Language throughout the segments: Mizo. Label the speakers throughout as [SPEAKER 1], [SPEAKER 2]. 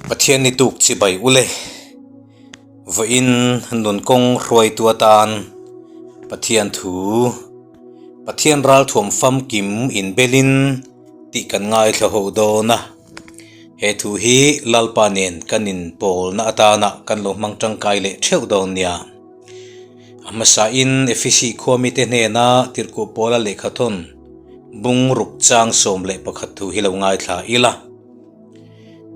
[SPEAKER 1] Pathian ni tuk chibai ule. Vawiin nun kawng hruaitu atan Pathian thu Pathian ralthuam famkim inbelin tih kan ngaithla ho dawn a. He thu hi Lalpa nen kan inpawlna atana kan lo hmang tangkai leh theuh dawn nia. A hmasain Efesi khuamite hnena tirhkuh pawla lehkhathawn bung ruk chang 11 thu hi lo ngaithla ila.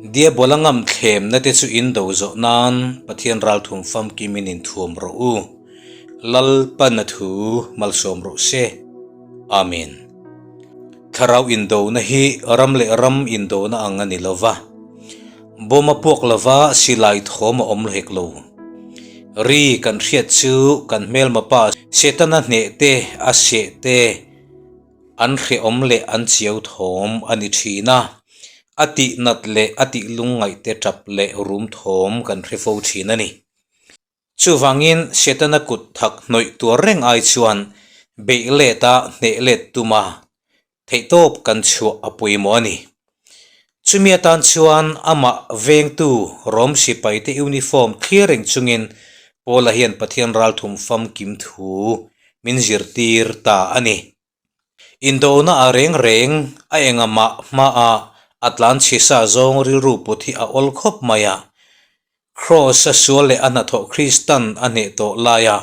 [SPEAKER 1] Diabola ngam thlemna te chu in do zawh nan Pathian ralthum famkimin inthuam rawh u. Lalpana thu malsawm rawh se. Amen. Thlarau indona hi ram leh ram indona ang a ni lo va. Bawm a puak lo va, silai thawm a awm hek lo. Ri kan hriat chu kan hmelma pa Setana hneh te, a seh te, an hrehawm leh an chiau thawm a ni thin a. A tih nat leh a tih lungngaih te tap leh rum thawm kan hre fo thin a ni. Chuvangin Setana kut thak hnawih tuar reng ai chuan beih let a hneh let tum a, theihtawp kan chhuah a pawimawh a ni. Chumi atan chuan amah vengtu Rom sipaite uniform thlir reng chungin Paula hian Pathian ralthum famkim thu min zirtir ta a ni. Indona a reng reng a enga mah hmaah a tlan chhisa zawng rilru put hi a awl khawp mai a. Kraws a sual leh a hnathawh Kristan a hneh tawh laia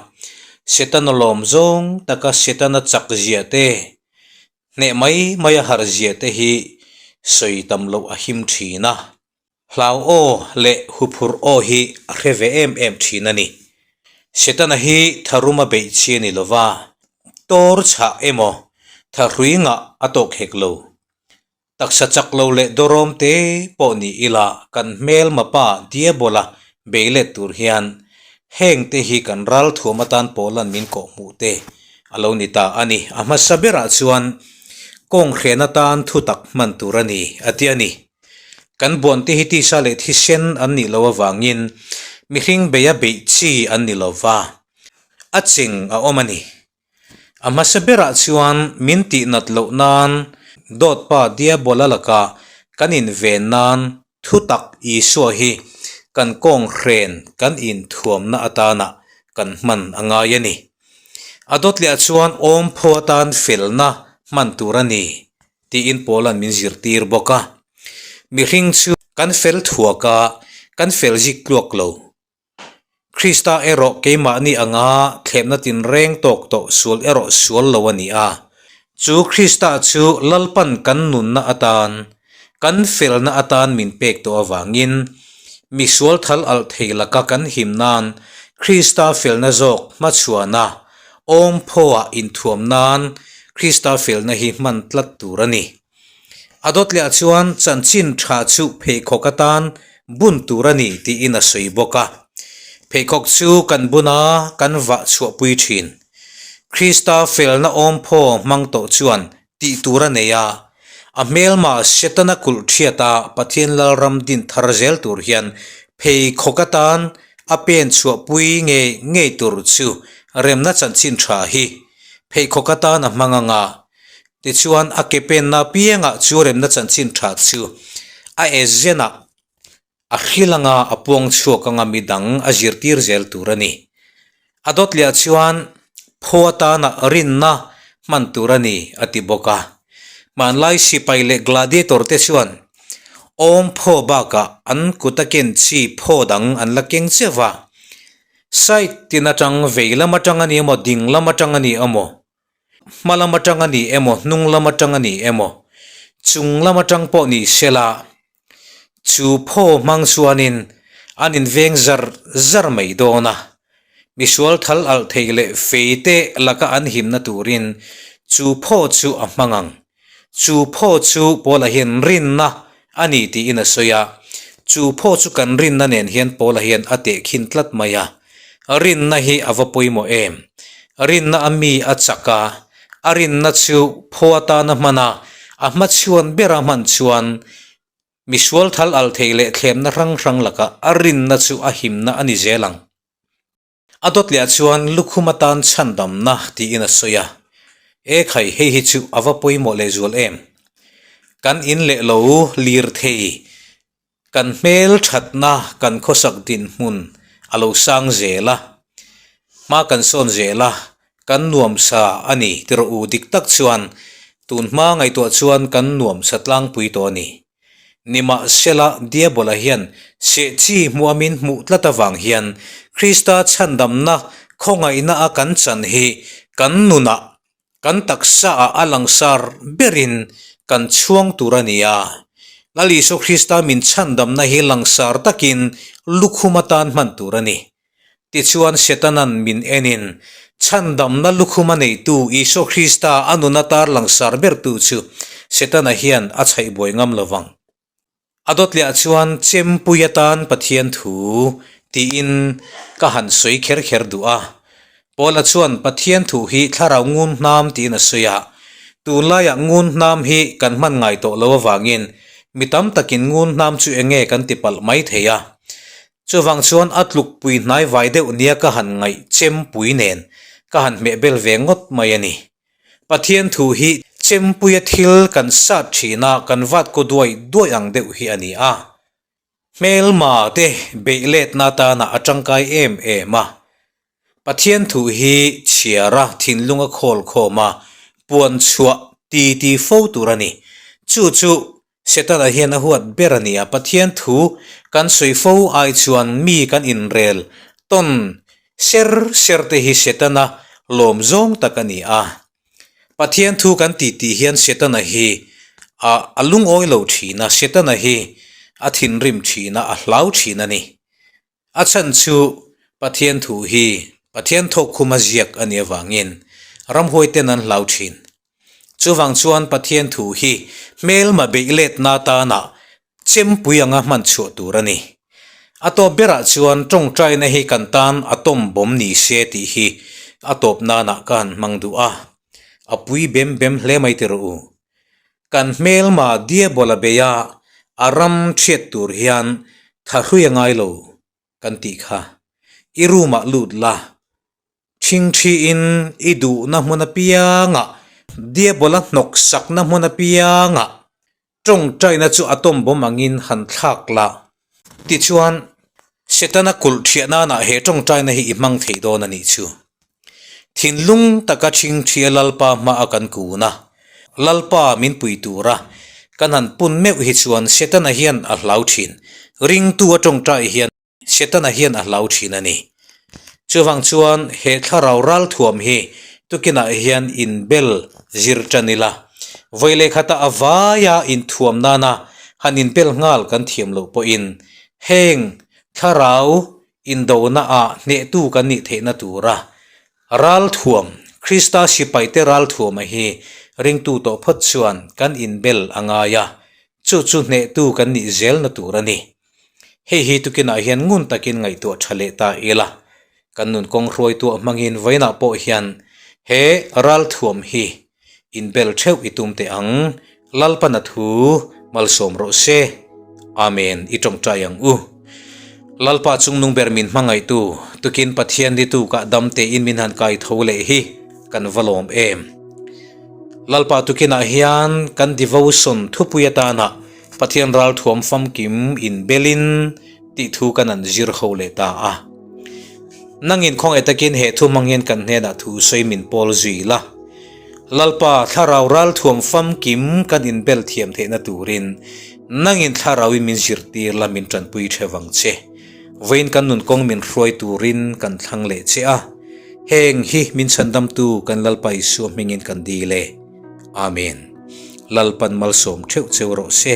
[SPEAKER 1] Setana lawm zawng taka Setana chak zia te, hneh mai mai a harh zia te hi sawi tam loh a him thin a. Hlau aw leh huphurh aw hi a hre ve em em thin a ni. Setana hi tharum a beih chi a ni lo va, tawr chhah emaw thahrui ngah a tawk hek lo. Taksa chak lo leh dawrawm te pawh ni ila kan hmelma pa Diabola bei let tur hian heng te hi kan ralthuam atan pawlan min kawh hmuh te a lo ni ta a ni. A hmasa berah chuan kawng hren atan thutak hman tur a ni a ti a ni. Kan buante hi tisa leh thisen an nih loh avangin mihring beia beih chi an ni lo va, a cheng a awm a ni. A hmasa berah chuan min tihnat loh nan dawtpa Diabola laka kan inven nan thutak Isua hi kan kawng hren kan inthuamna atana kan hman a ngai a ni. A dawt leh ah chuan awmphaw atan felna hman tur a ni. Tiin Paula'n min zirtir bawk a. Mihring chu kan fel thuak a, kan fel zik tluak lo. Krista erawh keimahni anga thlemna tinreng tawk tawh sual erawh sual lo a ni a. Chu Krista chu Lalpan kan nunna atan, kan felna atan min pek tawh avangin, mi sual thal alh thei laka kan him nan Krista felna zawk hmachhuana Awmphaw-ah inthuam nan Krista felna hi hman tlat tur a ni. A dawt leh ah chuan chanchin tha chu pheikhawk atan bun tur a ni tiin a sawi bawk a. Pheikhawk chu kan bun a, kan vah chhuahpui thin. Krista felna awmphaw hmang tawh chuan tih tur a nei a, a hmelma Setana kulh thiata Pathian Lalram din thar zel tur hian pheikhawk atan a pen chhuahpui ngei ngei tur chu remna chanchin tha hi pheikhawk atan a hmang ang a, tichuan a ke penna apiangah chu remna chanchin tha chu a ezenah A hril anga a puang chhuak anga midang a zirtir zel tur a ni. A dawt leh ah chuan phaw atana rinna hman tur a ni a ti bawk a. Hmanlai sipai leh gladiator te chuan awm phaw bakah an kut a ken chi phaw dang an la keng cheuh va. Side tin atang vei lam atang a ni emaw ding lam atang a ni emaw Hma lam atang a ni emaw, hnung lam atang a ni emaw, chung lam atang pawh ni sela, chu phaw hmang chuanin an inveng zar zar mai dawn a. Misual thal alh thei leh fei te laka an himna turin chu phaw chu a hmang ang. Chu phaw chu Paula hian rinna a ni tiin a sawi a, chu phaw chu kan rinna nen hian Paula hian a tehkhin tlat mai a. Rinna hi a va pawimawh em? Rinna a mi a chak a, a rinna chu phaw atana hman a, a hmachhuan bera hman chuan misual thal alh thei leh thlemna hrang hrang lakah a rinna chu a himna a ni zel ang. A dawt leh ah chuan lukhum atan chhandamna tiin a sawi a, E khai, hei hi chu a va pawimawh lehzual em? Kan in leh lo lir thei. Kan hmel thatna kan khawsak dinhmun a lo sang zel a, hma kan sawn zel a, kan nuamsa a ni ti rawh u dik tak chuan tun hma ngaihtuah chuan kan nuamsa tlangpui tawh a ni. Nimahsela Diabola hian seh chi hmuamin hmuh tlat avang hian Krista chhandamna khawngaihna a kan chan hi kan nunah Kan taksaah a langsar berin kan chhuang tur a ni a. Lal Isua Krista min chhandamna hi langsar takin lukhum atan hman tur a ni. Tichuan Setanan min enin, chhandamna lukhum a neitu Isua Krista a nun atar langsar bertu chu Setana hian a chhaihbuai ngam lo vang. A dawtliah chuan chempui atan Pathian thu tiin ka han sawi kher kher duh a. Paula chuan Pathian thu hi thlarau ngun hnam tiin a sawi a. Tunlaiah ngun hnam hi kan hman ngai tawh lo avangin mi tam takin ngun hnam chu eng nge kan ti palh mai thei a. Chuvang chuan a tlukpui hnai vai deuh nia ka han ngaih chempui nen ka han hmehbel ve ngawt mai a ni. Pathian thu hi chempuia thil kan sat thin a, kan vat kaw duai duai ang deuh hi a ni a. Hmelma te beih letna atana a tangkai em em a. Pathian thu hi chhiara thinlunga khawl khawm a, puan chhuah ti ti fo tur a ni. Chu chu Setana hian a huat ber a ni a, Pathian thu kan sawi fo ai chuan mi kan inrel tawn ser ser te hi Setana lawm zawng tak a ni a. Pathian thu kan tih tih hian Setana hi a a lungawi lo thin a, Setana hi a thinrim thin a, a hlau thin a ni. A chhan chu Pathian thu hi Pathian thawkkhuma ziak a nih avangin ramhuai ten an hlau thin. Chuvang chuan Pathian thu hi hmelma beih letna atana chempui anga hman chhuah tur a ni. A tawp berah chuan tawngtaina hi kan tan a tawm bawm ni se tih hi a tawp nanah ka han hmang duh a. A pui bem bem hle mai ti rawh u. Kan hmelma Diabola beia a ram thiat tur hian thahrui a ngai lo kan tih kha. I room ah lut la, thingthiin i duhna hmun apiangah, Diabola hnawk sakna hmun apiangah tawngtaina chu a tawmbawm angin han thlak la. Tichuan, Setana kulh thiah nanah he tawngtaina hi i hmang thei dawn a nih chu. Thinlung taka thingthia Lalpa hma a kan kun a, Lalpa min pui tura kan han pun meuh hi chuan Setana hian a hlau thin. Ringtu a tawngtai hian Setana hian a hlau thin a ni. Chuvang chuan he thlarau ralthuam hi tukinah hian inbel zir tan ila, vawi lehkhatah a vaia inthuam nana han inbel nghal kan thiam loh pawhin heng thlarau Indona ah hnehtu kan nih theihna tura ralthuam, Krista sipaite ralthuama hi ringtu tawh phawt chuan kan inbel a ngai a, chu chu hnehtu kan nih zelna tur a ni. Hei hi tukinah hian ngun takin ngaihtuah tha leh ta ila, kan nun kawng hruaituah hmangin vawiinah pawh hian he ralthuam hi Inbel theuh i tum teh ang, Lalpana thu malsawm rawh se. Amen, i tawngtai ang u. Lalpa chungnung ber min hmangaihtu, tukin Pathian ni tukah dam tein min han kai tho leh hi kan va lawm em. Lalpa tukinah hian kan devotion thupui atana Pathian ralthuam famkim inbelin tih thu kan han zir ho leh ta a. Nangin khawngaih takin he thu hmang hian kan hnenah thu sawi min pawl zui la. Lalpa, thlarau ralthuam famkim kan inbel thiam theihna turin nangin thlarauin min zirtir la min tanpui the vang che. Vawiin kan nun kawng min hruai turin kan thlang leh che a. Heng hi min chhandamtu kan Lalpa Isua hmingin kan dil e. Amen. Lalpan malsawm theuh cheu rawh se.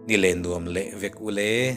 [SPEAKER 1] Ni leh nuam leh vek u le.